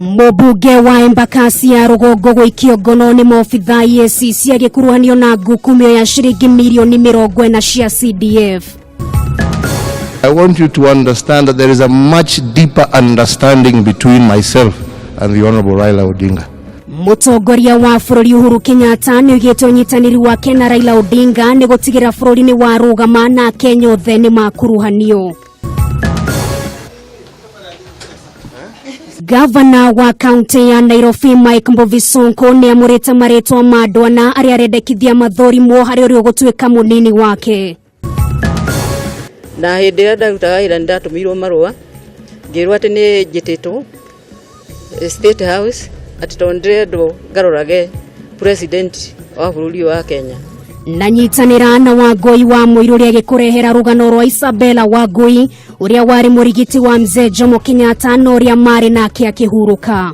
Mũmbunge wa Embakasi ya rũgongo gũikio ngono nĩ maobitha EACC agĩkuruhanio na ngukumio ya ciringi mirioni 40 cia CDF. I want you to understand that there is a much deeper understanding between myself and the Honorable Raila Odinga. Mũtongoria wa bũrũri Uhuru Kenyatta nĩ oigĩte ũnyitanĩri wake na Raila Odinga nĩ gũtigĩrĩra bũrũri nĩ warũgama na Akenya othe nĩ makuruhanio. Gavana wa kaunti ya Nairobi Mike Mbuvi Sonko nĩ amũrĩte marĩtwa ma andũ ana arĩa arendekithia mathorimwo harĩ ũrĩa ũgũtuĩka mũnini wake. Na hĩndĩ ĩrĩa ndarutaga wĩra nĩ ndatũmĩirwo marũa ngĩrwo atĩ nĩ njĩtĩtwo State House atĩ tondũ ndĩrendwo ngarorage president wa bũrũri wa Kenya. Na nyitanĩra na Wangũi wa Mũirũ ũrĩa agĩkũrehera rũgano rwa Isabella Wangũi ũrĩa warĩ mũrigiti wa mzee Jomo Kenyatta na ũrĩa marĩ nake akĩhurũka.